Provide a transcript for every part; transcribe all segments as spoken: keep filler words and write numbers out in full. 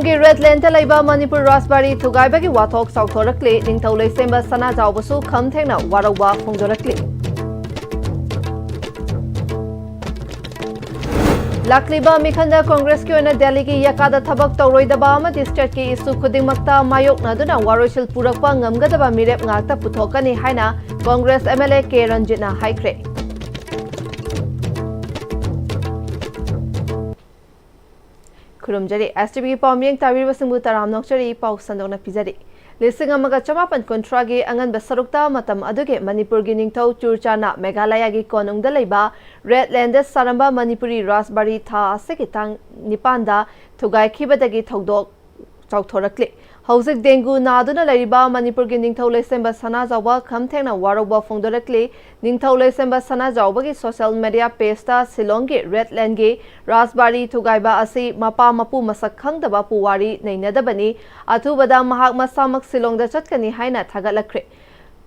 ꯒꯤ ꯔꯦꯗ ꯂꯦꯟꯗ ꯂꯩꯕ ꯃꯅꯤꯄꯨꯔ ꯔꯥꯖꯕꯥꯔꯤ ꯊꯨꯒꯥꯏꯕꯒꯤ ꯋꯥꯊꯣꯛ ꯆꯥꯎꯊꯣꯔꯛꯂꯤ꯫ ꯅꯤꯡꯊꯧ ꯂꯩꯁꯦꯝꯕ ꯁꯅꯥꯖꯥꯎꯕꯁꯨ ꯈꯝ ꯊꯦꯡꯅ ꯋꯥꯔꯧꯕ ꯐꯣꯡꯗꯣꯔꯛꯂꯤ꯫ ꯂꯥꯛꯂꯤꯕ ꯃꯤꯈꯜꯗ ꯀꯣꯡꯒ꯭ꯔꯦꯁꯀꯤ ꯑꯣꯏꯅ ꯗꯦꯜꯂꯤꯒꯤ ꯌꯥꯀꯥꯗ ꯊꯕꯛ ꯇꯧꯔꯣꯏꯗꯕ ꯑꯃꯗꯤ ꯁ꯭ꯇꯦꯠꯀꯤ ꯏꯁꯨ ꯈꯨꯗꯤꯡꯃꯛꯇ ꯃꯥꯌꯣꯛꯅꯗꯨꯅ ꯋꯥꯔꯣꯏꯁꯤꯜ ꯄꯨꯔꯛꯄ ꯉꯝꯒꯗꯕ ꯃꯤꯔꯦꯞ ꯉꯥꯛꯇ ꯄꯨꯊꯣꯛꯀꯅꯤ ꯍꯥꯏꯅ Congress M L A K ꯔꯟꯖꯤꯠꯅ ꯍꯥꯏꯈ꯭ꯔꯦ꯫ ꯈꯨꯔꯨꯝꯖꯔꯤ꯫ ꯑꯦꯁ ꯇꯤ ꯚꯤꯒꯤ ꯄꯥꯎꯃꯤꯌꯦꯡ ꯇꯥꯕꯤꯔꯤꯕꯁꯤꯡꯕꯨ ꯇꯔꯥꯝꯅ ꯑꯣꯛꯆꯔꯤ꯫ ꯄꯥꯎ ꯁꯟꯗꯣꯛꯅ ꯄꯤꯖꯔꯤ꯫ ꯂꯤꯁꯤꯡ ꯑꯃꯒ ꯆꯃꯥꯄꯟ ꯀꯨꯟꯊ꯭ꯔꯥꯒꯤ ꯑꯉꯟꯕ ꯁꯔꯨꯛꯇ ꯃꯇꯝ ꯑꯗꯨꯒꯤ ꯃꯅꯤꯄꯨꯔꯒꯤ ꯅꯤꯡꯊꯧ ꯆꯨꯔꯆꯥꯟꯅ ꯃꯦꯘꯥꯂꯌꯥꯒꯤ ꯀꯣꯅꯨꯡꯗ ꯂꯩꯕ ꯔꯦꯗ ꯂꯦꯟꯗ ꯁꯥꯔꯝꯕ ꯃꯅꯤꯄꯨꯔꯤ ꯔꯥꯖꯕꯥꯔꯤ ꯊꯥ ꯑꯁꯤꯒꯤ ꯇꯥꯡ ꯅꯤꯄꯥꯟꯗ ꯊꯨꯒꯥꯏꯈꯤꯕꯗꯒꯤ ꯊꯧꯗꯣꯛ ꯆꯥꯎꯊꯣꯔꯛꯂꯤ꯫ ꯍꯧꯖꯤꯛ ꯗꯦꯡꯒꯨ ꯅꯥꯗꯨꯅ ꯂꯩꯔꯤꯕ ꯃꯅꯤꯄꯨꯔꯒꯤ ꯅꯤꯡꯊꯧ ꯂꯩꯁꯦꯝꯕ ꯁꯅꯥꯖꯥꯎꯕ ꯈꯝ ꯊꯦꯡꯅ ꯋꯥꯔꯧꯕ ꯐꯣꯡꯗꯣꯔꯛꯂꯤ꯫ ꯅꯤꯡꯊꯧ ꯂꯩꯁꯦꯝꯕ ꯁꯅꯥꯖꯥꯎꯕꯒꯤ ꯁꯣꯁꯤꯌꯦꯜ ꯃꯦꯗꯤꯌꯥ ꯄꯦꯖꯇ ꯁꯤꯂꯣꯡꯒꯤ ꯔꯦꯗ ꯂꯦꯟꯒꯤ ꯔꯥꯖꯕꯥꯔꯤ ꯊꯨꯒꯥꯏꯕ ꯑꯁꯤ ꯃꯄꯥ ꯃꯄꯨ ꯃꯁꯛ ꯈꯪꯗꯕ ꯄꯨꯋꯥꯔꯤ ꯅꯩꯅꯗꯕꯅꯤ꯫ ꯑꯊꯨꯕꯗ ꯃꯍꯥꯛ ꯃꯁꯥꯃꯛ ꯁꯤꯂꯣꯡꯗ ꯆꯠꯀꯅꯤ ꯍꯥꯏꯅ ꯊꯥꯒꯠꯂꯛꯈ꯭ꯔꯦ꯫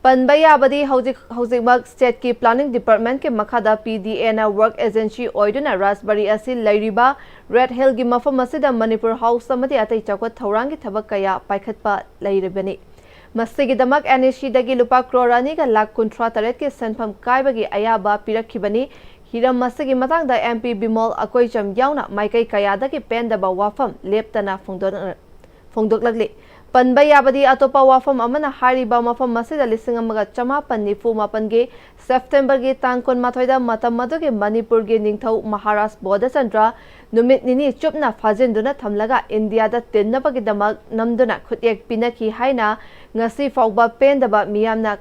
ꯄꯟꯕ ꯌꯥꯕꯗꯤ ꯍꯧꯖꯤꯛ ꯍꯧꯖꯤꯛꯃꯛ ꯁ꯭ꯇꯦꯠꯀꯤ ꯄ꯭ꯂꯥꯅꯤꯡ ꯗꯤꯄꯥꯔꯠꯃꯦꯟꯠꯀꯤ ꯃꯈꯥꯗ ꯄꯤ ꯗꯤ ꯑꯦꯅ ꯋꯥꯔꯛ ꯑꯦꯖꯦꯟꯁꯤ ꯑꯣꯏꯗꯨꯅ ꯔꯥꯖꯕꯥꯔꯤ ꯑꯁꯤ ꯂꯩꯔꯤꯕ ꯔꯦꯗ ꯍꯤꯜꯒꯤ ꯃꯐꯝ ꯑꯁꯤꯗ ꯃꯅꯤꯄꯨꯔ ꯍꯥꯎꯁ ꯑꯃꯗꯤ ꯑꯇꯩ ꯆꯥꯎꯈꯠ ꯊꯧꯔꯥꯡꯒꯤ ꯊꯕꯛ ꯀꯌꯥ ꯄꯥꯏꯈꯠꯄ ꯂꯩꯔꯤꯕꯅꯤ꯫ ꯃꯁꯤꯒꯤꯗꯃꯛ ꯑꯦꯟ ꯏ ꯁꯤꯗꯒꯤ ꯂꯨꯄꯥ ꯀ꯭ꯔꯣꯔ ꯑꯅꯤꯒ ꯂꯥꯈ ꯀꯨꯟꯊ꯭ꯔꯥ ꯇꯔꯦꯠꯀꯤ ꯁꯦꯟꯐꯝ ꯀꯥꯏꯕꯒꯤ ꯑꯌꯥꯕ ꯄꯤꯔꯛꯈꯤꯕꯅꯤ꯫ ꯍꯤꯔꯝ ꯑꯁꯤꯒꯤ ꯃꯇꯥꯡꯗ ꯑꯦꯝ ꯄꯤ ꯕꯤꯃꯣꯜ ꯑꯀꯣꯏꯆꯝ ꯌꯥꯎꯅ ꯃꯥꯏꯀꯩ ꯀꯌꯥꯗꯒꯤ ꯄꯦꯟꯗꯕ ꯋꯥꯐꯝ ꯂꯦꯞꯇꯅ ꯐꯣꯡꯗꯣꯛꯅ-, ꯐꯣꯡꯗꯣꯛꯂꯛꯂꯤ꯫ ꯄꯟꯕ ꯌꯥꯕꯗꯤ ꯑꯇꯣꯞꯄ ꯋꯥꯐꯝ ꯑꯃꯅ ꯍꯥꯏꯔꯤꯕ ꯃꯐꯝ ꯑꯁꯤꯗ ꯂꯤꯁꯤꯡ ꯑꯃꯒ ꯆꯃꯥꯄꯟ ꯅꯤꯐꯨ ꯃꯥꯄꯟꯒꯤ ꯁꯦꯞꯇꯦꯝꯕꯔꯒꯤ ꯇꯥꯡ ꯀꯨꯟꯃꯥꯊꯣꯏꯗ ꯃꯇꯝ ꯑꯗꯨꯒꯤ ꯃꯅꯤꯄꯨꯔꯒꯤ ꯅꯤꯡꯊꯧ ꯃꯍꯥꯔꯥꯖ ꯕꯣꯙꯆꯟꯗ꯭ꯔ ꯅꯨꯃꯤꯠ ꯅꯤꯅꯤ ꯆꯨꯞꯅ ꯐꯥꯖꯤꯟꯗꯨꯅ ꯊꯝꯂꯒ ꯏꯟꯗꯤꯌꯥꯗ ꯇꯤꯟꯅꯕꯒꯤꯗꯃꯛ ꯅꯝꯗꯨꯅ ꯈꯨꯠꯌꯦꯛ ꯄꯤꯅꯈꯤ ꯍꯥꯏꯅ ꯉꯁꯤ ꯐꯥꯎꯕ ꯄꯦꯟꯗꯕ ꯃꯤꯌꯥꯝꯅ,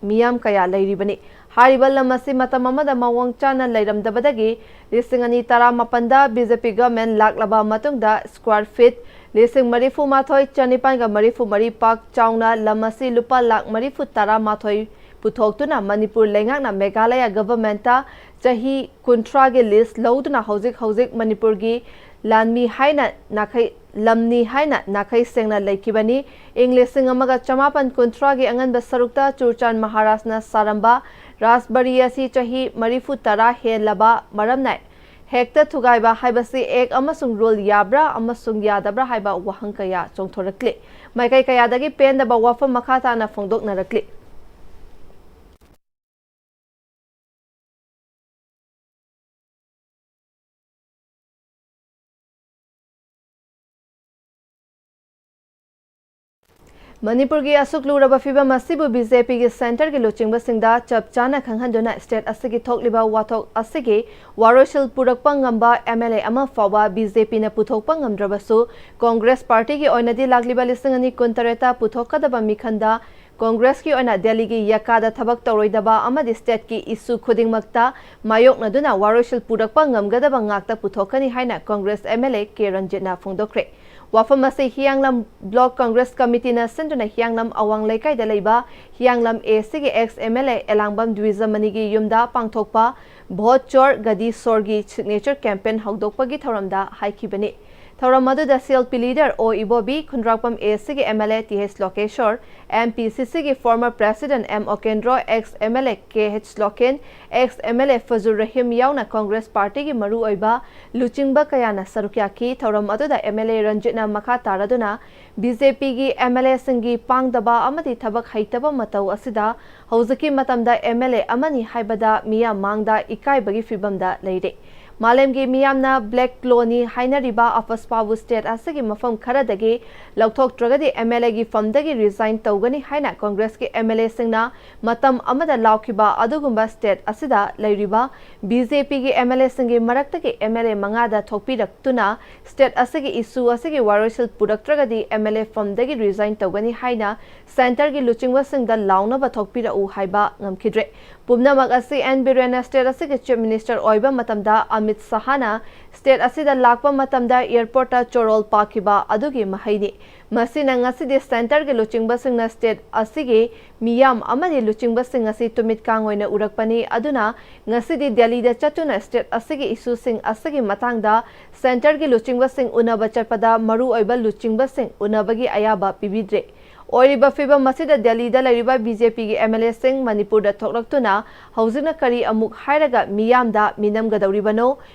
ꯃꯤꯌꯥꯝ ꯀꯌꯥ ꯂꯩꯔꯤꯕꯅꯤ꯫ ꯍꯥꯏꯔꯤꯕ ꯂꯝ ꯑꯁꯤ ꯃꯇꯝ ꯑꯃꯗ ꯃꯑꯣꯡ ꯆꯥꯅ ꯂꯩꯔꯝꯗꯕꯗꯒꯤ ꯂꯤꯁꯤꯡ ꯑꯅꯤ ꯇꯔꯥꯃꯥꯄꯟꯗ ꯕꯤ ꯖꯦ ꯄꯤ ꯒꯚꯔꯟꯃꯦꯟꯠ ꯂꯥꯛꯂꯕ ꯃꯇꯨꯡꯗ ꯁ꯭ꯀ꯭ꯋꯥꯔ ꯐꯤꯠ ꯂꯤꯁꯤꯡ ꯃꯔꯤꯐꯨ ꯃꯥꯊꯣꯏ ꯆꯅꯤꯄꯥꯟꯒ ꯃꯔꯤꯐꯨ ꯃꯔꯤ ꯄꯥꯛ ꯆꯥꯎꯅ ꯂꯝ ꯑꯁꯤ ꯂꯨꯄꯥ ꯂꯥꯈ ꯃꯔꯤꯐꯨ ꯇꯔꯥ ꯃꯥꯊꯣꯏ ꯄꯨꯊꯣꯛꯇꯨꯅ ꯃꯅꯤꯄꯨꯔ ꯂꯩꯉꯥꯛꯅ ꯃꯦꯘꯥꯂꯌꯥ ꯒꯚꯔꯟꯃꯦꯟꯠꯇ ꯆꯍꯤ ꯀꯨꯟꯊ꯭ꯔꯥꯒꯤ ꯂꯤꯁ ꯂꯧꯗꯨꯅ ꯍꯧꯖꯤꯛ ꯍꯧꯖꯤꯛ ꯃꯅꯤꯄꯨꯔꯒꯤ ꯂꯥꯟꯃꯤ ꯍꯥꯏꯅ ꯅꯥꯈꯩ, ꯂꯝꯅꯤ ꯍꯥꯏꯅ ꯅꯥꯈꯩ ꯁꯦꯡꯅ ꯂꯩꯈꯤꯕꯅꯤ꯫ ꯏꯪ ꯂꯤꯁꯤꯡ ꯑꯃꯒ ꯆꯃꯥꯄꯟ ꯀꯨꯟꯊ꯭ꯔꯥꯒꯤ ꯑꯉꯟꯕ ꯁꯔꯨꯛꯇ ꯆꯨꯔꯆꯥꯟ ꯃꯍꯥꯔꯥꯖꯅ ꯁꯥꯔꯝꯕ ꯔꯥꯖꯕꯥꯔꯤ ꯑꯁꯤ ꯆꯍꯤ ꯃꯔꯤꯐꯨ ꯇꯔꯥ ꯍꯦꯜꯂꯕ ꯃꯔꯝꯅ ꯍꯦꯛꯇ ꯊꯨꯒꯥꯏꯕ ꯍꯥꯏꯕꯁꯤ ꯑꯦꯛ ꯑꯃꯁꯨꯡ ꯔꯨꯜ ꯌꯥꯕ꯭ꯔꯥ ꯑꯃꯁꯨꯡ ꯌꯥꯗꯕ꯭ꯔꯥ ꯍꯥꯏꯕ ꯋꯥꯍꯪ ꯀꯌꯥ ꯆꯣꯡꯊꯣꯔꯛꯂꯤ꯫ ꯃꯥꯏꯀꯩ ꯀꯌꯥꯗꯒꯤ ꯄꯦꯟꯗꯕ ꯋꯥꯐꯝ ꯃꯈꯥ ꯇꯥꯅ ꯐꯣꯡꯗꯣꯛꯅꯔꯛꯂꯤ꯫ ꯃꯅꯤꯄꯨꯔꯒꯤ ꯑꯁꯨꯛ ꯂꯨꯔꯕ ꯐꯤꯕꯝ ꯑꯁꯤꯕꯨ ꯕꯤ ꯖꯦ ꯄꯤꯒꯤ ꯁꯦꯟꯇꯔꯒꯤ ꯂꯨꯆꯤꯡꯕꯁꯤꯡꯗ ꯆꯞ ꯆꯥꯅ ꯈꯪꯍꯟꯗꯨꯅ ꯁ꯭ꯇꯦꯠ ꯑꯁꯤꯒꯤ ꯊꯣꯛꯂꯤꯕ ꯋꯥꯊꯣꯛ ꯑꯁꯤꯒꯤ ꯋꯥꯔꯣꯏꯁꯤꯜ ꯄꯨꯔꯛꯄ ꯉꯝꯕ ꯑꯦꯝ ꯑꯦꯜ ꯑꯦ ꯑꯃ ꯐꯥꯎꯕ ꯕꯤ ꯖꯦ ꯄꯤꯅ ꯄꯨꯊꯣꯛꯄ ꯉꯝꯗ꯭ꯔꯕꯁꯨ, ꯀꯣꯡꯒ꯭ꯔꯦꯁ ꯄꯥꯔꯇꯤꯒꯤ ꯑꯣꯏꯅꯗꯤ ꯂꯥꯛꯂꯤꯕ ꯂꯤꯁꯤꯡ ꯑꯅꯤ ꯀꯨꯟꯇꯔꯦꯠꯇ ꯄꯨꯊꯣꯛꯀꯗꯕ ꯃꯤꯈꯟꯗ ꯀꯣꯡꯒ꯭ꯔꯦꯁꯀꯤ ꯑꯣꯏꯅ ꯗꯦꯜꯂꯤꯒꯤ ꯌꯀꯥꯗ ꯊꯕꯛ ꯇꯧꯔꯣꯏꯗꯕ ꯑꯃꯗꯤ ꯁ꯭ꯇꯦꯠꯀꯤ ꯏꯁꯨ ꯈꯨꯗꯤꯡꯃꯛꯇ ꯃꯥꯌꯣꯛꯅꯗꯨꯅ ꯋꯥꯔꯣꯏꯁꯤꯜ ꯄꯨꯔꯛꯄ ꯉꯝꯒꯗꯕ ꯉꯥꯛꯇ ꯄꯨꯊꯣꯛꯀꯅꯤ ꯍꯥꯏꯅ Congress M L A K ꯔꯟꯖꯤꯠꯅ ꯐꯣꯡꯗꯣꯛꯈ꯭ꯔꯦ꯫ ꯋꯥꯐꯝ ꯑꯁꯤ ꯍꯤꯌꯥꯡꯂꯝ ꯕ꯭ꯂꯣꯛ ꯀꯣꯡꯒ꯭ꯔꯦꯁ ꯀꯃꯤꯇꯤꯅ ꯁꯤꯟꯗꯨꯅ ꯍꯤꯌꯥꯡꯂꯝ ꯑꯋꯥꯡ ꯂꯩꯀꯥꯏꯗ ꯂꯩꯕ ꯍꯤꯌꯥꯡꯂꯝ ꯑꯦ ꯁꯤꯒꯤ ꯑꯦꯛꯁ ꯑꯦꯝ ꯑꯦꯜ ꯑꯦ ꯑꯦꯂꯥꯡꯕꯝ ꯗ꯭ꯋꯤꯖꯃꯅꯤꯒꯤ ꯌꯨꯝꯗ ꯄꯥꯡꯊꯣꯛꯄ ꯚꯣꯠ ꯆꯣꯔ ꯒꯗꯤ ꯁꯣꯔꯒꯤ ꯁꯤꯒꯅꯦꯆꯔ ꯀꯦꯝꯄꯦꯟ ꯍꯧꯗꯣꯛꯄꯒꯤ ꯊꯧꯔꯝꯗ ꯍꯥꯏꯈꯤꯕꯅꯤ꯫ ꯊꯧꯔꯝ ꯑꯗꯨꯗ ꯁꯤ ꯑꯦꯜ ꯄꯤ ꯂꯤꯗꯔ ꯑꯣ ꯏꯕꯣꯕꯤ, ꯈꯨꯟꯗ꯭ꯔꯥꯛꯄꯝ ꯑꯦ ꯁꯤꯒꯤ M L A T H Lokeshwar, M P C ꯁꯤꯒꯤ former president M Okendro, ex M L A K H Loken, ex M L A Fazur Rahim ꯌꯥꯎꯅ ꯀꯣꯡꯒ꯭ꯔꯦꯁ ꯄꯥꯔꯇꯤꯒꯤ ꯃꯔꯨꯑꯣꯏꯕ ꯂꯨꯆꯤꯡꯕ ꯀꯌꯥꯅ ꯁꯔꯨꯛ ꯌꯥꯈꯤ꯫ ꯊꯧꯔꯝ ꯑꯗꯨꯗ ꯑꯦꯝ ꯑꯦꯜ ꯑꯦ ꯔꯟꯖꯤꯠꯅ ꯃꯈꯥ ꯇꯥꯔꯗꯨꯅ ꯕꯤ ꯖꯦ ꯄꯤꯒꯤ ꯑꯦꯝ ꯑꯦꯜ ꯑꯦꯁꯤꯡꯒꯤ ꯄꯥꯡꯗꯕ ꯑꯃꯗꯤ ꯊꯕꯛ ꯍꯩꯇꯕ ꯃꯇꯧ ꯑꯁꯤꯗ ꯍꯧꯖꯤꯛꯀꯤ ꯃꯇꯝꯗ ꯑꯦꯝ ꯑꯦꯜ ꯑꯦ ꯑꯃꯅꯤ ꯍꯥꯏꯕꯗ ꯃꯤꯌꯥꯝ ꯃꯥꯡꯗ ꯏꯀꯥꯏꯕꯒꯤ ꯐꯤꯚꯝꯗ ꯂꯩꯔꯦ꯫ ꯃꯥꯂꯦꯝꯒꯤ ꯃꯤꯌꯥꯝꯅ ꯕ꯭ꯂꯦꯛ ꯂꯣꯅꯤ ꯍꯥꯏꯅꯔꯤꯕ ꯑꯐꯁꯄꯥꯕꯨ ꯁ꯭ꯇꯦꯠ ꯑꯁꯤꯒꯤ ꯃꯐꯝ ꯈꯔꯗꯒꯤ ꯂꯧꯊꯣꯛꯇ꯭ꯔꯒꯗꯤ ꯑꯦꯝ ꯑꯦꯜ ꯑꯦꯒꯤ ꯐꯝꯗꯒꯤ ꯔꯤꯖꯥꯏꯟ ꯇꯧꯒꯅꯤ ꯍꯥꯏꯅ ꯀꯣꯡꯒ꯭ꯔꯦꯁꯀꯤ ꯑꯦꯝ ꯑꯦꯜ ꯑꯦꯁꯤꯡꯅ ꯃꯇꯝ ꯑꯃꯗ ꯂꯥꯎꯈꯤꯕ ꯑꯗꯨꯒꯨꯝꯕ ꯁ꯭ꯇꯦꯠ ꯑꯁꯤꯗ ꯂꯩꯔꯤꯕ ꯕꯤ ꯖꯦ ꯄꯤꯒꯤ ꯑꯦꯝ ꯑꯦꯜ ꯑꯦꯁꯤꯡꯒꯤ ꯃꯔꯛꯇꯒꯤ ꯑꯦꯝ ꯑꯦꯜ ꯑꯦ ꯃꯉꯥꯗ ꯊꯣꯛꯄꯤꯔꯛꯇꯨꯅ ꯁ꯭ꯇꯦꯠ ꯑꯁꯤꯒꯤ ꯏꯁꯨ ꯑꯁꯤꯒꯤ ꯋꯥꯔꯣꯏꯁꯤꯜ ꯄꯨꯔꯛꯇ꯭ꯔꯒꯗꯤ ꯑꯦꯝ ꯑꯦꯜ ꯑꯦ ꯐꯝꯗꯒꯤ ꯔꯤꯖꯥꯏꯟ ꯇꯧꯒꯅꯤ ꯍꯥꯏꯅ ꯁꯦꯟꯇꯔꯒꯤ ꯂꯨꯆꯤꯡꯕꯁꯤꯡꯗ ꯂꯥꯎꯅꯕ ꯊꯣꯛꯄꯤꯔꯛꯎ ꯍꯥꯏꯕ ꯉꯝꯈꯤꯗ꯭ꯔꯦ꯫ ꯄꯨꯝꯅꯃꯛ ꯑꯁꯤ ꯑꯦꯟ ꯕꯤꯔꯦꯟꯅ ꯁ꯭ꯇꯦꯠ ꯑꯁꯤꯒꯤ ꯆꯤꯐ ꯃꯤꯅꯤꯁꯇꯔ ꯑꯣꯏꯕ ꯃꯇꯝꯗ ꯑꯃꯤꯠ ꯁꯍꯥꯅ ꯁ꯭ꯇꯦꯠ ꯑꯁꯤꯗ ꯂꯥꯛꯄ ꯃꯇꯝꯗ ꯑꯦꯌꯔꯄꯣꯔꯠꯇ ꯆꯣꯔꯣꯜ ꯄꯥꯛꯈꯤꯕ ꯑꯗꯨꯒꯤ ꯃꯍꯩꯅꯤ꯫ ꯃꯁꯤꯅ ꯉꯁꯤꯗꯤ ꯁꯦꯟꯇꯔꯒꯤ ꯂꯨꯆꯤꯡꯕꯁꯤꯡꯅ ꯁ꯭ꯇꯦꯠ ꯑꯁꯤꯒꯤ ꯃꯤꯌꯥꯝ ꯑꯃꯗꯤ ꯂꯨꯆꯤꯡꯕꯁꯤꯡ ꯑꯁꯤ ꯇꯨꯃꯤꯠ ꯀꯥꯡ ꯑꯣꯏꯅ ꯎꯔꯛꯄꯅꯤ꯫ ꯑꯗꯨꯅ ꯉꯁꯤꯗꯤ ꯗꯦꯜꯂꯤꯗ ꯆꯠꯇꯨꯅ ꯁ꯭ꯇꯦꯠ ꯑꯁꯤꯒꯤ ꯏꯁꯨꯁꯤꯡ ꯑꯁꯤꯒꯤ ꯃꯇꯥꯡꯗ ꯁꯦꯟꯇꯔꯒꯤ ꯂꯨꯆꯤꯡꯕꯁꯤꯡ ꯎꯅꯕ ꯆꯠꯄꯗ ꯃꯔꯨꯑꯣꯏꯕ ꯂꯨꯆꯤꯡꯕꯁꯤꯡ ꯎꯅꯕꯒꯤ ꯑꯌꯥꯕ ꯄꯤꯕꯤꯗ꯭ꯔꯦ꯫ ꯑꯣꯏꯔꯤꯕ ꯐꯤꯕꯝ ꯑꯁꯤꯗ ꯗꯦꯜꯂꯤꯗ ꯂꯩꯔꯤꯕ ꯕꯤ ꯖꯦ ꯄꯤꯒꯤ ꯑꯦꯝ ꯑꯦꯜ ꯑꯦꯁꯤꯡ ꯃꯅꯤꯄꯨꯔꯗ ꯊꯣꯛꯂꯛꯇꯨꯅ ꯍꯧꯖꯤꯛꯅ ꯀꯔꯤ ꯑꯃꯨꯛ ꯍꯥꯏꯔꯒ ꯃꯤꯌꯥꯝꯗ ꯃꯤꯅꯝꯒꯗꯧꯔꯤꯕꯅꯣ?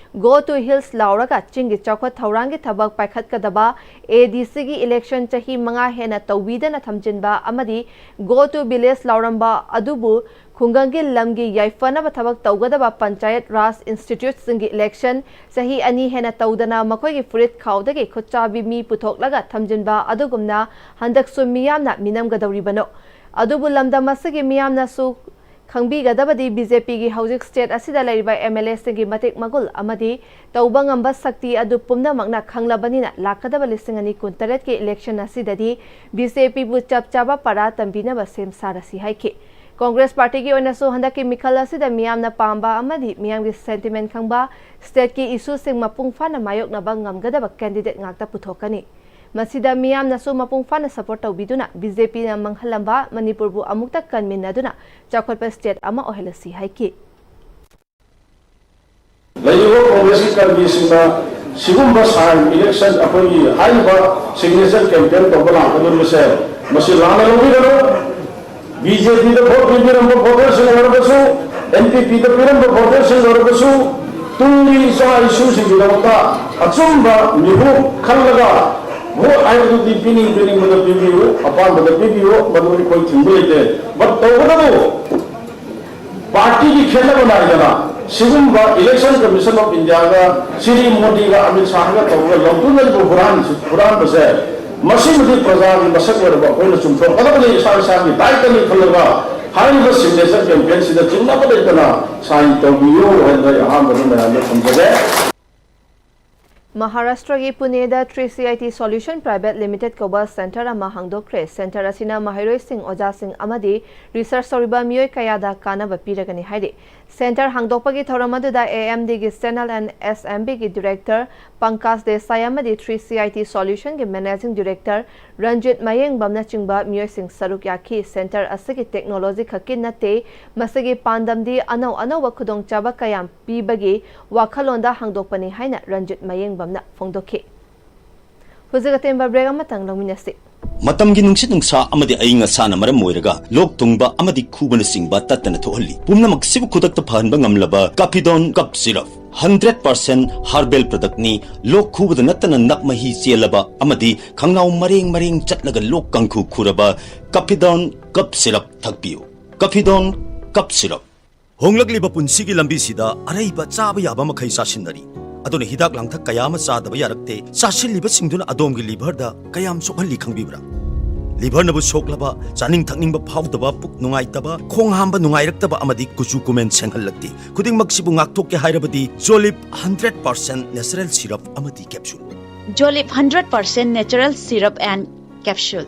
Go to hills ꯂꯥꯎꯔꯒ ꯆꯤꯡꯒꯤ ꯆꯥꯎꯈꯠ ꯊꯧꯔꯥꯡꯒꯤ ꯊꯕꯛ ꯄꯥꯏꯈꯠꯀꯗꯕ ꯑꯦ ꯗꯤ ꯁꯤꯒꯤ ꯏꯂꯦꯛꯁꯟ ꯆꯍꯤ ꯃꯉꯥ ꯍꯦꯟꯅ ꯇꯧꯕꯤꯗꯅ ꯊꯝꯖꯤꯟꯕ ꯑꯃꯗꯤ Go to village ꯂꯥꯎꯔꯝꯕ ꯑꯗꯨꯕꯨ ꯈꯨꯡꯒꯪꯒꯤ ꯂꯝꯒꯤ ꯌꯥꯏꯐꯅꯕ ꯊꯕꯛ ꯇꯧꯒꯗꯕ ꯄꯟꯆꯥꯌꯠ ꯔꯥꯖ ꯏꯟꯁꯇꯤꯇ꯭ꯌꯨꯠꯁꯤꯡꯒꯤ ꯏꯂꯦꯛꯁꯟ ꯆꯍꯤ ꯑꯅꯤ ꯍꯦꯟꯅ ꯇꯧꯗꯅ ꯃꯈꯣꯏꯒꯤ ꯐꯨꯔꯤꯠ ꯈꯥꯎꯗꯒꯤ ꯈꯨꯠꯆꯥꯕꯤ ꯃꯤ ꯄꯨꯊꯣꯛꯂꯒ ꯊꯝꯖꯤꯟꯕ ꯑꯗꯨꯒꯨꯝꯅ ꯍꯟꯗꯛꯁꯨ ꯃꯤꯌꯥꯝꯅ ꯃꯤꯅꯝꯒꯗꯧꯔꯤꯕꯅꯣ? ꯑꯗꯨꯕꯨ ꯂꯝꯗꯝ ꯑꯁꯤꯒꯤ ꯃꯤꯌꯥꯝꯅꯁꯨ ꯈꯪꯕꯤꯒꯗꯕꯗꯤ ꯕꯤ ꯖꯦ ꯄꯤꯒꯤ ꯍꯧꯖꯤꯛ ꯁ꯭ꯇꯦꯠ ꯑꯁꯤꯗ ꯂꯩꯔꯤꯕ ꯑꯦꯝ ꯑꯦꯜ ꯑꯦꯁꯤꯡꯒꯤ ꯃꯇꯤꯛ ꯃꯒꯨꯜ ꯑꯃꯗꯤ ꯇꯧꯕ ꯉꯝꯕ ꯁꯛꯇꯤ ꯑꯗꯨ ꯄꯨꯝꯅꯃꯛꯅ ꯈꯪꯂꯕꯅꯤꯅ ꯂꯥꯛꯀꯗꯕ ꯂꯤꯁꯤꯡ ꯑꯅꯤ ꯀꯨꯟꯇꯔꯦꯠꯀꯤ ꯏꯂꯦꯛꯁꯟ ꯑꯁꯤꯗꯗꯤ ꯕꯤ ꯖꯦ ꯄꯤꯕꯨ ꯆꯞ ꯆꯥꯕ ꯄꯔꯥ ꯇꯝꯕꯤꯅꯕ ꯁꯦꯝ ꯁꯥꯔꯁꯤ ꯍꯥꯏꯈꯤ꯫ ꯀꯣꯡꯒ꯭ꯔꯦꯁ ꯄꯥꯔꯇꯤꯒꯤ ꯑꯣꯏꯅꯁꯨ ꯍꯟꯗꯛꯀꯤ ꯃꯤꯈꯜ ꯑꯁꯤꯗ ꯃꯤꯌꯥꯝꯅ ꯄꯥꯝꯕ ꯑꯃꯗꯤ ꯃꯤꯌꯥꯝꯒꯤ ꯁꯦꯟꯇꯤꯃꯦꯟ ꯈꯪꯕ, ꯁ꯭ꯇꯦꯠꯀꯤ ꯏꯁꯨꯁꯤꯡ ꯃꯄꯨꯡ ꯐꯥꯅ ꯃꯥꯌꯣꯛꯅꯕ ꯉꯝꯒꯗꯕ ꯀꯦꯟꯗꯤꯗꯦꯠ ꯉꯥꯛꯇ ꯄꯨꯊꯣꯛꯀꯅꯤ꯫ ꯃꯁꯤꯗ ꯃꯤꯌꯥꯝꯅꯁꯨ ꯃꯄꯨꯡ ꯐꯥꯅ ꯁꯄꯣꯔꯠ ꯇꯧꯕꯤꯗꯨꯅ ꯕꯤ ꯖꯦ ꯄꯤꯅ ꯃꯥꯡꯍꯜꯂꯝꯕ ꯃꯅꯤꯄꯨꯔꯕꯨ ꯑꯃꯨꯛꯇ ꯀꯟꯃꯤꯟꯅꯗꯨꯅ ꯆꯥꯎꯈꯠꯄ ꯁ꯭ꯇꯦꯠ ꯑꯃ ꯑꯣꯏꯍꯜꯂꯁꯤ ꯍꯥꯏꯈꯤ꯫ ꯂꯩꯔꯤꯕ ꯀꯣꯡꯒ꯭ꯔꯦꯁꯀꯤ ꯀꯔꯃꯤꯁꯤꯡꯅ ꯁꯤꯒꯨꯝꯕ ꯁꯥꯏꯟ ꯏꯂꯦꯛꯁꯟ, ꯑꯩꯈꯣꯏꯒꯤ ꯍꯥꯏꯔꯤꯕ ꯁꯤꯒꯅꯦꯆꯔ ꯀꯦꯝꯄꯦꯟ ꯇꯧꯕ ꯂꯥꯛꯀꯗꯧꯔꯤꯕꯁꯦ, ꯃꯁꯤ ꯂꯥꯟꯅ ꯂꯧꯕꯤꯒꯅꯨ꯫ ꯕꯤ ꯖꯦ ꯄꯤꯗ ꯚꯣꯠ ꯄꯤꯕꯤꯔꯝꯕ ꯚꯣꯇꯔꯁꯤꯡ ꯑꯣꯏꯔꯕꯁꯨ, ꯑꯦꯟ ꯄꯤ ꯄꯤꯗ ꯄꯤꯔꯝꯕ ꯚꯣꯇꯔꯁꯤꯡ ꯑꯣꯏꯔꯕꯁꯨ, ꯇꯨꯡꯒꯤ ꯏꯆꯥ ꯏꯁꯨꯁꯤꯡꯒꯤꯗꯃꯛꯇ ꯑꯆꯨꯝꯕ ꯃꯤꯍꯨꯠ ꯈꯜꯂꯒ ꯚꯣꯠ ꯍꯥꯏꯕꯗꯨꯗꯤ ꯄꯤꯅꯤꯡ ꯄꯤꯅꯤꯡꯕꯗ ꯄꯤꯕꯤꯌꯨ, ꯑꯄꯥꯝꯕꯗ ꯄꯤꯕꯤꯌꯨ, ꯃꯗꯨ ꯑꯩꯈꯣꯏ ꯊꯤꯡꯕ ꯂꯩꯇꯦ꯫ ꯚꯣꯠ ꯇꯧꯕꯇꯕꯨ ꯄꯥꯔꯇꯤꯒꯤ ꯈꯦꯠꯅꯕ ꯅꯥꯏꯗꯅ ꯁꯤꯒꯨꯝꯕ Election Commission of Indiaꯒ Shri ꯃꯣꯗꯤꯒ Amit ꯁꯥꯍꯒ ꯇꯧꯔꯒ ꯂꯧꯗꯨꯅꯔꯤꯕ ꯍꯨꯔꯥꯟ-, ꯍꯨꯔꯥꯟꯕꯁꯦ, ꯃꯁꯤꯃꯗꯤ ꯄ꯭ꯔꯖꯥꯒꯤ ꯃꯁꯛ ꯑꯣꯏꯔꯕ ꯑꯩꯈꯣꯏꯅ ꯆꯨꯝꯊꯣꯛꯀꯗꯕꯅꯤ꯫ ꯏꯁꯥ ꯏꯁꯥꯒꯤ ꯗꯥꯏꯇꯅꯤ ꯈꯜꯂꯒ ꯍꯥꯏꯔꯤꯕ ꯁꯤꯒꯅꯦꯆꯔ ꯀꯦꯝꯄꯦꯟꯁꯤꯗ ꯆꯤꯡꯅꯕ ꯂꯩꯇꯅ ꯁꯥꯏꯟ ꯇꯧꯕꯤꯌꯨ ꯍꯥꯏꯅ ꯑꯩ ꯑꯍꯥꯟꯕꯗ ꯃꯌꯥꯝꯗ ꯊꯝꯖꯒꯦ꯫ ꯃꯍꯥꯔꯥꯁꯇ꯭ꯔꯒꯤ ꯄꯨꯅꯦꯗ three C I T Solution Private Limited ꯀꯧꯕ ꯁꯦꯟꯇꯔ ꯑꯃ ꯍꯥꯡꯗꯣꯛꯈ꯭ꯔꯦ꯫ ꯁꯦꯟꯇꯔ ꯑꯁꯤꯅ ꯃꯍꯩꯔꯣꯏꯁꯤꯡ, ꯑꯣꯖꯥꯁꯤꯡ ꯑꯃꯗꯤ ꯔꯤꯁꯔꯆ ꯇꯧꯔꯤꯕ ꯃꯤꯑꯣꯏ ꯀꯌꯥꯗ ꯀꯥꯟꯅꯕ ꯄꯤꯔꯒꯅꯤ ꯍꯥꯏꯔꯤ꯫ ꯁꯦꯟꯇꯔ ꯍꯥꯡꯗꯣꯛꯄꯒꯤ ꯊꯧꯔꯝ ꯑꯗꯨꯗ ꯑꯦ ꯑꯦꯝ ꯗꯤꯒꯤ ꯆꯦꯅꯦꯜ ꯑꯦꯟ ꯑꯦꯁ ꯑꯦꯝ ꯕꯤꯒꯤ ꯗꯤꯔꯦꯛꯇꯔ ꯄꯪꯀꯖ ꯗꯦꯁꯥꯏ ꯑꯃꯗꯤ ꯊ꯭ꯔꯤ ꯁꯤ ꯑꯥꯏ ꯇꯤ Solutionꯒꯤ ꯃꯦꯅꯦꯖꯤꯡ ꯗꯤꯔꯦꯛꯇꯔ ꯔꯟꯖꯤꯠ ꯃꯌꯦꯡꯕꯝꯅꯆꯤꯡꯕ ꯃꯤꯑꯣꯏꯁꯤꯡ ꯁꯔꯨꯛ ꯌꯥꯈꯤ꯫ ꯁꯦꯟꯇꯔ ꯑꯁꯤꯒꯤ ꯇꯦꯛꯅꯣꯂꯣꯖꯤ ꯈꯛꯀꯤ ꯅꯠꯇꯦ, ꯃꯁꯤꯒꯤ ꯄꯥꯟꯗꯝꯗꯤ ꯑꯅꯧ ꯑꯅꯧꯕ ꯈꯨꯗꯣꯡꯆꯥꯕ ꯀꯌꯥ ꯄꯤꯕꯒꯤ ꯋꯥꯈꯜꯂꯣꯟꯗ ꯍꯥꯡꯗꯣꯛꯄꯅꯤ ꯍꯥꯏꯅ ꯔꯟꯖꯤꯠ ꯃꯌꯦꯡꯕꯝꯅ ꯐꯣꯡꯗꯣꯛꯈꯤ꯫ ꯍꯧꯖꯤꯛ ꯑꯇꯦꯟꯕ ꯕ꯭ꯔꯦꯛ ꯑꯃꯇꯪ ꯂꯧꯃꯤꯟꯅꯁꯤ꯫ ꯃꯇꯝꯒꯤ ꯅꯨꯡꯁꯤꯠ ꯅꯨꯡꯁꯥ ꯑꯃꯗꯤ ꯑꯏꯪ ꯑꯁꯥꯅ ꯃꯔꯝ ꯑꯣꯏꯔꯒ ꯂꯣꯛ ꯊꯨꯡꯕ ꯑꯃꯗꯤ ꯈꯨꯕꯅꯆꯤꯡꯕ ꯇꯠꯇꯅ ꯊꯣꯛꯍꯜꯂꯤ꯫ ꯄꯨꯝꯅꯃꯛꯁꯤꯕꯨ ꯈꯨꯗꯛꯇ ꯐꯍꯟꯕ ꯉꯝꯂꯕ ꯀꯥꯐꯤꯗꯣꯟ ꯀꯞ ꯁꯤꯔꯞ, ꯍꯟꯗ꯭ꯔꯦꯠ ꯄꯥꯔꯁꯦꯟ ꯍꯥꯔꯕꯦꯜ ꯄ꯭ꯔꯗꯛꯅꯤ꯫ ꯂꯣꯛ ꯈꯨꯕꯗ ꯅꯠꯇꯅ ꯅꯞ ꯃꯍꯤ ꯆꯦꯜꯂꯕ ꯑꯃꯗꯤ ꯈꯪꯅꯥꯎ ꯃꯔꯦꯡ ꯃꯔꯦꯡ ꯆꯠꯂꯒ ꯂꯣꯛ ꯀꯥꯡꯈꯨ ꯈꯨꯔꯕ ꯀꯥꯐꯤꯗꯣꯟ ꯀꯞ ꯁꯤꯔꯞ ꯊꯛꯄꯤꯌꯨ꯫ ꯀꯥꯐꯤꯗꯣꯟ ꯀꯞ ꯁꯤꯔꯞ꯫ ꯍꯣꯡꯂꯛꯂꯤꯕ ꯄꯨꯟꯁꯤꯒꯤ ꯂꯝꯕꯤꯁꯤꯗ ꯑꯔꯩꯕ ꯆꯥꯕ ꯌꯥꯕ ꯃꯈꯩ ꯆꯥꯁꯤꯟꯅꯔꯤ꯫ ꯑꯗꯨꯅ ꯍꯤꯗꯥꯛ ꯂꯥꯡꯊꯛ ꯀꯌꯥ ꯑꯃ ꯆꯥꯗꯕ ꯌꯥꯔꯛꯇꯦ꯫ ꯆꯥꯁꯤꯜꯂꯤꯕꯁꯤꯡꯗꯨꯅ ꯑꯗꯣꯝꯒꯤ ꯂꯤꯚꯔꯗ ꯀꯌꯥꯝ ꯁꯣꯛꯍꯜꯂꯤ ꯈꯪꯕꯤꯕ꯭ꯔꯥ? ꯂꯤꯚꯔꯅꯕꯨ ꯁꯣꯛꯂꯕ, ꯆꯥꯅꯤꯡ ꯊꯛꯅꯤꯡꯕ ꯐꯥꯎꯗꯕ, ꯄꯨꯛ ꯅꯨꯡꯉꯥꯏꯇꯕ, ꯈꯣꯡ ꯍꯥꯝꯕ ꯅꯨꯡꯉꯥꯏꯔꯛꯇꯕ ꯑꯃꯗꯤ ꯀꯨꯆꯨ ꯀꯨꯃꯦꯟ ꯁꯦꯡꯍꯜꯂꯛꯇꯦ꯫ ꯈꯨꯗꯤꯡꯃꯛꯁꯤꯕꯨ ꯉꯥꯛꯊꯣꯛꯀꯦ ꯍꯥꯏꯔꯕꯗꯤ ꯖꯣꯂꯤꯞ ꯍꯟꯗ꯭ꯔꯦꯠ ꯄꯥꯔꯁꯦꯟ ꯅꯦꯆꯔꯦꯜ ꯁꯤꯔꯞ ꯑꯃꯗꯤ capsule. Jolip hundred percent natural syrup and capsule.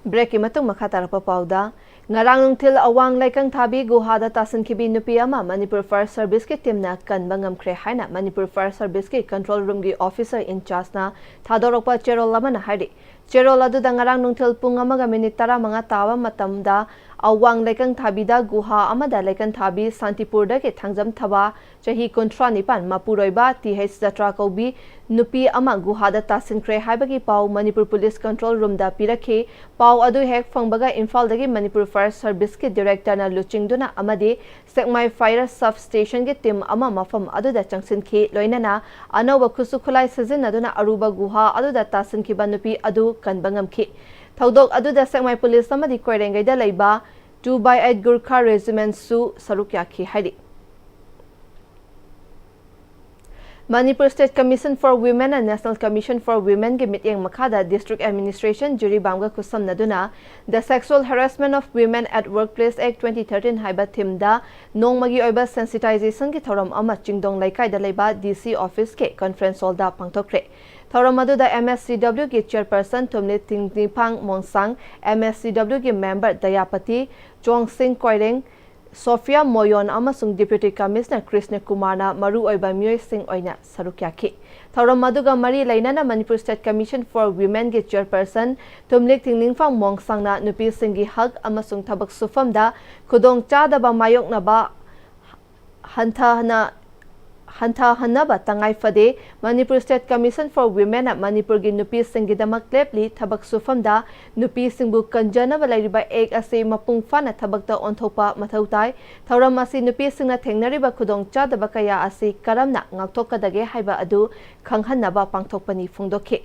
ꯕ꯭ꯔꯦꯛꯀꯤ ꯃꯇꯨꯡ ꯃꯈꯥ ꯇꯥꯔꯛꯄ ꯄꯥꯎꯗ, ꯉꯔꯥꯡ ꯅꯨꯡꯊꯤꯜ ꯑꯋꯥꯡ ꯂꯩꯀꯪ ꯊꯥꯕꯤ ꯒꯨꯍꯥꯗ ꯇꯥꯁꯤꯟꯈꯤꯕꯤ ꯅꯨꯄꯤ ꯑꯃ ꯃꯅꯤꯄꯨꯔ ꯐꯥꯌꯔ ꯁꯔꯚꯤꯁꯀꯤ ꯇꯤꯝꯅ ꯀꯟꯕ ꯉꯝꯈ꯭ꯔꯦ ꯍꯥꯏꯅ ꯃꯅꯤꯄꯨꯔ ꯐꯥꯌꯔ ꯁꯔꯚꯤꯁꯀꯤ ꯀꯟꯇ꯭ꯔꯣꯜ ꯔꯨꯝꯒꯤ ꯑꯣꯐꯤꯁꯔ ꯏꯟꯆꯥꯔꯖꯅ ꯊꯥꯗꯣꯔꯛꯄ ꯆꯦꯔꯣꯜ ꯑꯃꯅ ꯍꯥꯏꯔꯤ꯫ ꯆꯦꯔꯣꯜ ꯑꯗꯨꯗ ꯉꯔꯥꯡ ꯅꯨꯡꯊꯤꯜ ꯄꯨꯡ ꯑꯃꯒ ꯃꯤꯅꯤꯠ ꯇꯔꯥꯃꯉꯥ ꯇꯥꯕ ꯃꯇꯝꯗ ꯑꯋꯥꯡ ꯂꯩꯀꯪ ꯊꯥꯕꯤꯗ ꯒꯨꯍꯥ ꯑꯃꯗ ꯂꯩꯀꯪ ꯊꯥꯕꯤ ꯁꯥꯟꯇꯤꯄꯨꯔꯗꯒꯤ ꯊꯥꯡꯖꯝ ꯊꯕꯥ ꯆꯍꯤ ꯀꯨꯟꯊ꯭ꯔꯥ ꯅꯤꯄꯥꯟ ꯃꯄꯨꯔꯣꯏꯕ ꯇꯤ ꯍꯩꯆ ꯖꯇ꯭ꯔꯥ ꯀꯧꯕꯤ ꯅꯨꯄꯤ ꯑꯃ ꯒꯨꯍꯥꯗ ꯇꯥꯁꯤꯟꯈ꯭ꯔꯦ ꯍꯥꯏꯕꯒꯤ ꯄꯥꯎ ꯃꯅꯤꯄꯨꯔ ꯄꯨꯂꯤꯁ ꯀꯟꯇ꯭ꯔꯣꯜ ꯔꯨꯝꯗ ꯄꯤꯔꯛꯈꯤ꯫ ꯄꯥꯎ ꯑꯗꯨ ꯍꯦꯛ ꯐꯪꯕꯒ ꯏꯝꯐꯥꯜꯗꯒꯤ ꯃꯅꯤꯄꯨꯔ ꯐꯥꯌꯔ ꯁꯔꯚꯤꯁꯀꯤ ꯗꯤꯔꯦꯛꯇꯔꯅ ꯂꯨꯆꯤꯡꯗꯨꯅ ꯑꯃꯗꯤ ꯁꯦꯛꯃꯥꯏ ꯐꯥꯌꯔ ꯁꯕ ꯁ꯭ꯇꯦꯁꯟꯒꯤ ꯇꯤꯝ ꯑꯃ ꯃꯐꯝ ꯑꯗꯨꯗ ꯆꯪꯁꯤꯟꯈꯤ꯫ ꯂꯣꯏꯅꯅ ꯑꯅꯧꯕ ꯈꯨꯠꯁꯨ ꯈꯨꯠꯂꯥꯏ ꯁꯤꯖꯤꯟꯅꯗꯨꯅ ꯑꯔꯨꯕ ꯒꯨꯍꯥ ꯑꯗꯨꯗ ꯇꯥꯁꯤꯟꯈꯤꯕ ꯅꯨꯄꯤ ꯑꯗꯨ ꯀꯟꯕ ꯉꯝꯈꯤ꯫ ꯊꯧꯗꯣꯛ ꯑꯗꯨꯗ ꯁꯦꯛꯃꯥꯏ ꯄꯨꯂꯤꯁ ꯑꯃꯗꯤ ꯀꯣꯏꯔꯦꯡꯒꯩꯗ ꯂꯩꯕ two by eight Gurkha Regimentꯁꯨ ꯁꯔꯨꯛ ꯌꯥꯈꯤ ꯍꯥꯏꯔꯤ꯫ Manipur State Commission for Women and National Commission for Womenꯒꯤ ꯃꯤꯠꯌꯦꯡ ꯃꯈꯥꯗ District Administration ꯖꯤꯔꯤꯕꯥꯝꯒ ꯈꯨꯠꯁꯝꯅꯗꯨꯅ The Sexual Harassment of Women at Workplace Act twenty thirteen ꯍꯥꯏꯕ themeꯗ ꯅꯣꯡꯃꯒꯤ ꯑꯣꯏꯕ sensitizationꯒꯤ ꯊꯧꯔꯝ ꯑꯃ ꯆꯤꯡꯗꯣꯡ ꯂꯩꯀꯥꯏꯗ ꯂꯩꯕ ꯗꯤ ꯁꯤ ꯑꯣꯐꯤꯁꯀꯤ conference hallꯗ ꯄꯥꯡꯊꯣꯛꯈ꯭ꯔꯦ꯫ ꯊꯧꯔꯝ ꯑꯗꯨꯗ M S C ꯗꯕ꯭ꯂ꯭ꯌꯨꯒꯤ chairperson ꯊꯨꯝꯂꯤ ꯊꯤꯡꯅꯤꯐꯥꯡ ꯃꯣꯡꯁꯥꯡ, M S C ꯗꯕ꯭ꯂ꯭ꯌꯨꯒꯤ member ꯗꯌꯥꯄꯇꯤ, ꯆꯣꯡꯁꯤꯡ Koireng, Sophia ꯃꯣꯌꯣꯟ ꯑꯃꯁꯨꯡ Deputy Commissioner ꯀ꯭ꯔꯤꯁꯅ ꯀꯨꯃꯥꯔꯅ ꯃꯔꯨꯑꯣꯏꯕ ꯃꯤꯑꯣꯏꯁꯤꯡ ꯑꯣꯏꯅ ꯁꯔꯨꯛ ꯌꯥꯈꯤ꯫ ꯊꯧꯔꯝ ꯑꯗꯨꯒ ꯃꯔꯤ ꯂꯩꯅꯅ Manipur State Commission for Womenꯒꯤ chairperson ꯊꯨꯝꯂꯤꯛ ꯊꯤꯡꯅꯤꯡꯐꯥꯡ ꯃꯣꯡꯁꯥꯡꯅ ꯅꯨꯄꯤꯁꯤꯡꯒꯤ ꯍꯛ ꯑꯃꯁꯨꯡ ꯊꯕꯛ ꯁꯨꯐꯝꯗ ꯈꯨꯗꯣꯡꯆꯥꯗꯕ ꯃꯥꯌꯣꯛꯅꯕ ꯍꯟꯊꯅ ꯍꯟꯊꯍꯟꯅꯕ ꯇꯉꯥꯏ ꯐꯗꯦ꯫ Manipur State Commission for Womenꯅ ꯃꯅꯤꯄꯨꯔꯒꯤ ꯅꯨꯄꯤꯁꯤꯡꯒꯤꯗꯃꯛ ꯂꯦꯞꯂꯤ꯫ ꯊꯕꯛ ꯁꯨꯐꯝꯗ ꯅꯨꯄꯤꯁꯤꯡꯕꯨ ꯀꯟꯖꯅꯕ ꯂꯩꯔꯤꯕ Act ꯑꯁꯤ ꯃꯄꯨꯡ ꯐꯥꯅ ꯊꯕꯛꯇ ꯑꯣꯟꯊꯣꯛꯄ ꯃꯊꯧ ꯇꯥꯏ꯫ ꯊꯧꯔꯝ ꯑꯁꯤ ꯅꯨꯄꯤꯁꯤꯡꯅ ꯊꯦꯡꯅꯔꯤꯕ ꯈꯨꯗꯣꯡꯆꯥꯗꯕ ꯀꯌꯥ ꯑꯁꯤ ꯀꯔꯝꯅ ꯉꯥꯛꯊꯣꯛꯀꯗꯒꯦ ꯍꯥꯏꯕ ꯑꯗꯨ ꯈꯪꯍꯟꯅꯕ ꯄꯥꯡꯊꯣꯛꯄꯅꯤ ꯐꯣꯡꯗꯣꯛꯈꯤ꯫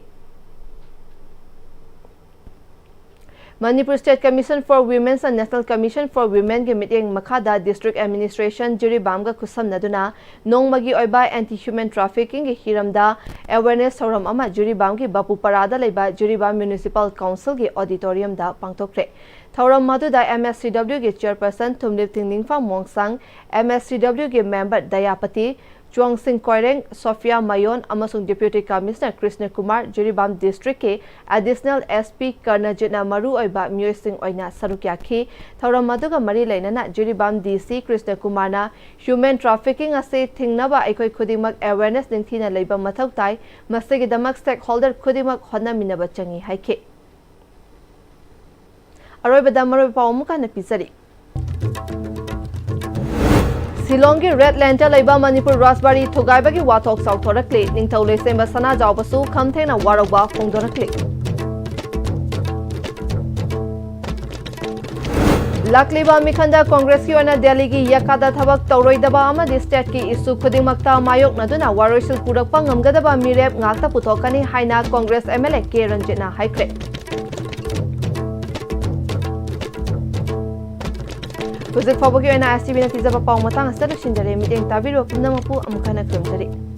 Manipur State Commission for Women's and National Commission for Womenꯒꯤ ꯃꯤꯠꯌꯦꯡ ꯃꯈꯥꯗ District Administration ꯖꯤꯔꯤꯕꯥꯝꯒ ꯈꯨꯠꯁꯝꯅꯗꯨꯅ ꯅꯣꯡꯃꯒꯤ ꯑꯣꯏꯕ Anti Human Traffickingꯒꯤ ꯍꯤꯔꯝꯗ awareness ꯊꯧꯔꯝ ꯑꯃ ꯖꯤꯔꯤꯕꯥꯝꯒꯤ ꯕꯥꯄꯨꯄꯥꯔꯥꯗ ꯂꯩꯕ ꯖꯤꯔꯤꯕꯥꯝ Municipal Councilꯒꯤ Auditoriumꯗ ꯄꯥꯡꯊꯣꯛꯈ꯭ꯔꯦ꯫ ꯊꯧꯔꯝ ꯑꯗꯨꯗ MSCWꯒꯤ Chairperson ꯊꯨꯝꯂꯤꯞ ꯊꯤꯡꯅꯤꯡꯐꯝ ꯃꯣꯡꯁꯥꯡ, MSCWꯒꯤ member ꯗꯌꯥꯄꯇꯤ, ꯆꯨꯋꯥꯡꯁꯤꯡ ꯀꯣꯏꯔꯦꯡ, ꯁꯣꯐꯤꯌꯥ ꯃꯌꯣꯟ ꯑꯃꯁꯨꯡ Deputy Commissioner Krishna Kumar, Jiribam Districtꯀꯤ Additional SP ꯀꯔꯅꯖꯤꯠꯅ ꯃꯔꯨꯑꯣꯏꯕ ꯃꯤꯑꯣꯏꯁꯤꯡ ꯑꯣꯏꯅ ꯁꯔꯨꯛ ꯌꯥꯈꯤ꯫ ꯊꯧꯔꯝ ꯑꯗꯨꯒ ꯃꯔꯤ ꯂꯩꯅꯅ ꯖꯤꯔꯤꯕꯥꯝ DC ꯀ꯭ꯔꯤꯁꯅ ꯀꯨꯃꯥꯔꯅ Human Trafficking ꯑꯁꯤ ꯊꯤꯡꯅꯕ ꯑꯩꯈꯣꯏ ꯈꯨꯗꯤꯡꯃꯛ awareness ꯅꯤꯡꯊꯤꯅ ꯂꯩꯕ ꯃꯊꯧ ꯇꯥꯏ꯫ ꯃꯁꯤꯒꯤꯗꯃꯛ stakeholder ꯈꯨꯗꯤꯡꯃꯛ ꯍꯣꯠꯅꯃꯤꯟꯅꯕ ꯆꯪꯏ ꯍꯥꯏꯈꯤ꯫ ꯑꯔꯣꯏꯕꯗ ꯃꯔꯨꯑꯣꯏꯕ ꯄꯥꯎ ꯑꯃꯨꯛ ꯍꯟꯅ ꯄꯤꯖꯔꯤ꯫ ꯁꯤꯂꯣꯡꯒꯤ Red Laneꯇ ꯂꯩꯕ ꯃꯅꯤꯄꯨꯔ ꯔꯥꯖꯕꯥꯔꯤ ꯊꯨꯒꯥꯏꯕꯒꯤ ꯋꯥꯊꯣꯛ ꯆꯥꯎꯊꯣꯔꯛꯂꯤ꯫ ꯅꯤꯡꯊꯧ ꯂꯩꯁꯦꯝꯕ ꯁꯅꯥꯖꯥꯎꯕꯁꯨ ꯈꯝꯊꯦꯡꯅ ꯋꯥꯔꯧꯕ ꯐꯣꯡꯗꯣꯔꯛꯂꯤ꯫ ꯂꯥꯛꯂꯤꯕ ꯃꯤꯈꯜꯗ ꯀꯣꯡꯒ꯭ꯔꯦꯁꯀꯤ ꯑꯣꯏꯅ ꯗꯦꯜꯂꯤꯒꯤ ꯌꯦꯀꯥꯗ ꯊꯕꯛ ꯇꯧꯔꯣꯏꯗꯕ ꯑꯃꯗꯤ stateꯀꯤ issue ꯈꯨꯗꯤꯡꯃꯛꯇ ꯃꯥꯌꯣꯛꯅꯗꯨꯅ ꯋꯥꯔꯣꯏꯁꯤꯟ ꯄꯨꯔꯛꯄ ꯉꯝꯒꯗꯕ ꯃꯤꯔꯦꯞ ꯉꯥꯛꯇ ꯄꯨꯊꯣꯛꯀꯅꯤ ꯍꯥꯏꯅ ꯀꯣꯡꯒ꯭ꯔꯦꯁ MLA ꯀꯦ ꯔꯟꯖꯤꯠꯅ ꯍꯥꯏꯈ꯭ꯔꯦ꯫ ꯍꯧꯖꯤꯛ ꯐꯥꯎꯕꯒꯤ ꯑꯣꯏꯅ STVꯅ ꯄꯤꯖꯕ ꯄꯥꯎ ꯃꯇꯥꯡ ꯑꯁꯤꯗ ꯂꯣꯏꯁꯤꯟꯖꯔꯦ꯫ ꯃꯤꯠꯌꯦꯡ ꯇꯥꯕꯤꯔꯤꯕ ꯄꯨꯝꯅꯃꯛꯄꯨ ꯑꯃꯨꯛ ꯍꯟꯅ ꯈꯨꯔꯨꯝꯖꯔꯤ꯫